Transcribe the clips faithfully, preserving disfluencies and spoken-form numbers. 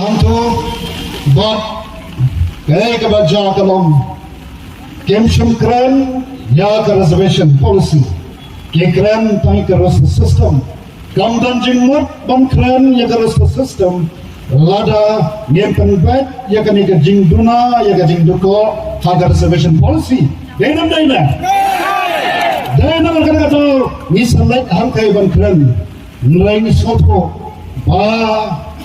Hangto bad kaei kaba jia ka long, kim shym kren ïa ka reservation policy, ki kren tang ïa ka roster system. Kam don jingmut ban kren ïa ka roster system lada ngim pynbeit ïa kane ka jingduna, ïa ka jingdukor ha ka reservation policy. Dei ne em dei ne? Dei ne em? Kata ka daw ngi sa leit hangtei ban kren. Hynrei ngi sngewthuh ba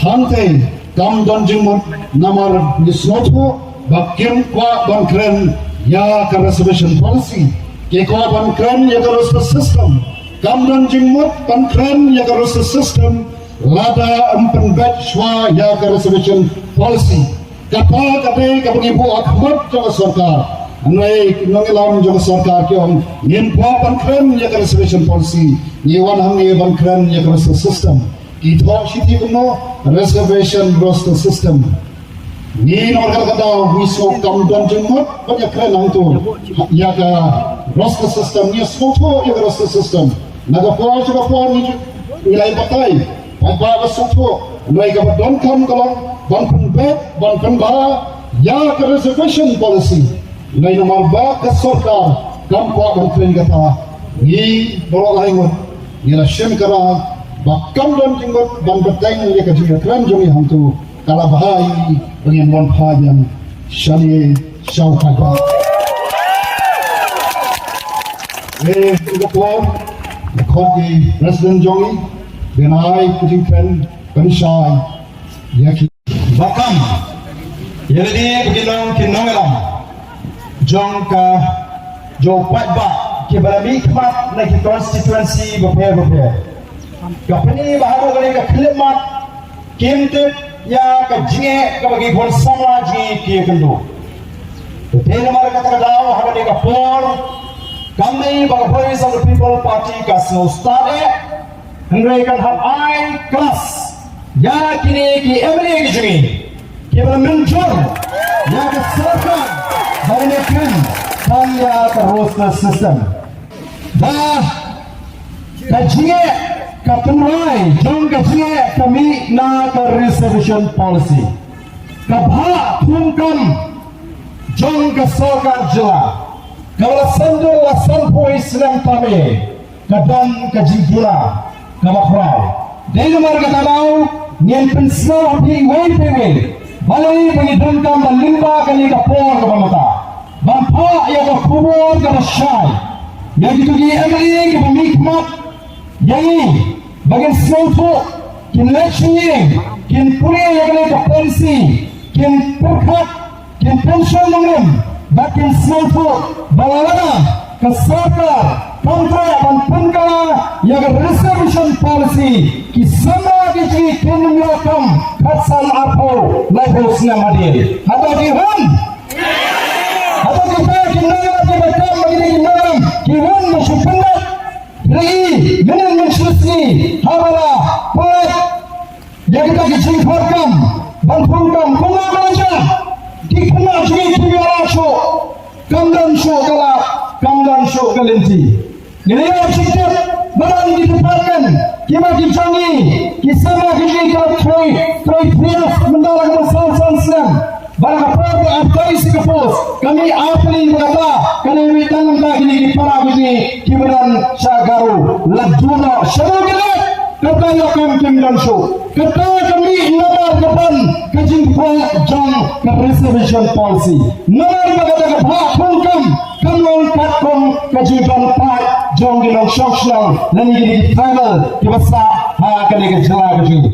hangtei kam don jingmut, namar ngi sngewthuh ba kim kwah ban kren ïa ka reservation policy. Ki kwah ban kren ïa ka roster system. Kam don jingmut ban kren ïa ka roster system lada ym pynbeit shuwa ïa ka reservation policy. Kata ka dei kaba ngi buh ha khmat jong ka sorkar. Hynrei ki nongïalam jong ka sorkar ki ong ngim kwah ban kren ïa ka reservation policy, ngi wan hangne ban kren ïa ka roster system. Ki thoh shithi kumno? Reservation roster system. Ngi namar kata ka daw ngi sngew kam don jingmut ban ïa kren hangto ïa ka roster system, ngi sngewthuh ïa ka roster system. Na ka por sha ka por ngi ju, ngi la ïa batai, paidbah ba sngewthuh. Hynrei kaba donkam ka long ban pynbeit, ban pynbha ïa ka reservation policy. Hynrei namar ba ka sorkar kam kwah ban kren kata, ngi baroh lai ngut ngi la shim ka rai ba kam don jingmut ban bteng ïa ka jingkren jong ngi hangto. Ka la bha ïa ngi ba ngin wan phai biang shane sha u paidbah. Eh, u ka por, u khot ki president jong ngi, bin ai ka jingkren pynshai ïa ki. Ba kam ïa lade ba ki long ki nongïalam jong ka, jong u paidbah kiba la mihkhmat na ki constituency bapher bapher. Ka pyni ba haduh kane ka khyllipmat kim tip ïa ka jingeh kaba ki khun samla jong ngi ki ïakynduh. Te namar kata ka daw ha kane ka por, kam dei ba ka Voice of the People Party ka sngew stad eh, hynrei kan hap ai klas ïa kine ki M L A ki jong ngi kiba la mynjur ïa ka sorkar ba ïa kren tang ïa ka roster system. Ba ka jingeh, ka tynrai jong ka jingeh ka mih na ka reservation policy. Ka bhah thungkam jong ka sorkar jylla, ka la san dur la sanphew snem tam eh, ka don ka jingduna kaba khraw. Dei namar kata daw ngin pynsngew ha phi iwei pa iwei, balei ba ngi donkam ban lyngba kane ka por kaba mynta ban phah ïa ka khubor kaba shai ïa kito ki M L A kiba mihkhmat ïa ngi, ba kin sngewthuh, kin leit sha ngi, kin pule ïa kane ka policy, kin pyrkhat, kin pynshong nongrim, bad kin sngewthuh ba lada ka sorkar kam treh ban pynkylla ïa ka reservation policy, ki samla ki jong ngi kin ym ïoh kam khatsan, arphew, laiphew snem hadien. Hato ki hun? Hato kita ki nongïalam kiba kam, ba kita ki nongïalam ki hun ban shu pyndep? Hynrei mynnin mynshisngi haba la pynlait ïa kita ki jingkhot kam ban thungkam, kumno ka la jia? Ki khynnah jong ngi kim ïoh lad shuh, kam don shuh ka lad, kam don shuh ka lynti. Ngi la ïoh jingtip ba don ki department kiba ki jong ngi, ki samla ki jong ngi ki la trei, trei phiah mynta la ka saw san snem. Ba la ka por ba apply sha ka post, ka mih ar tylli ba kata, kane mih tang namar kine ki para ki jong ngi kiba don sha Garo. La duna shadow ki leh, kata ïoh kam kim don shuh. Kata ka mih namar ka ban ka jingphoh jong ka reservation policy. Namar ba kata ka bhah thungkam kam long katkum ka jingdon paid jong ki nongshong shnong lane kine ki tribal kiba sah ha kane ka jylla ka jong ngi.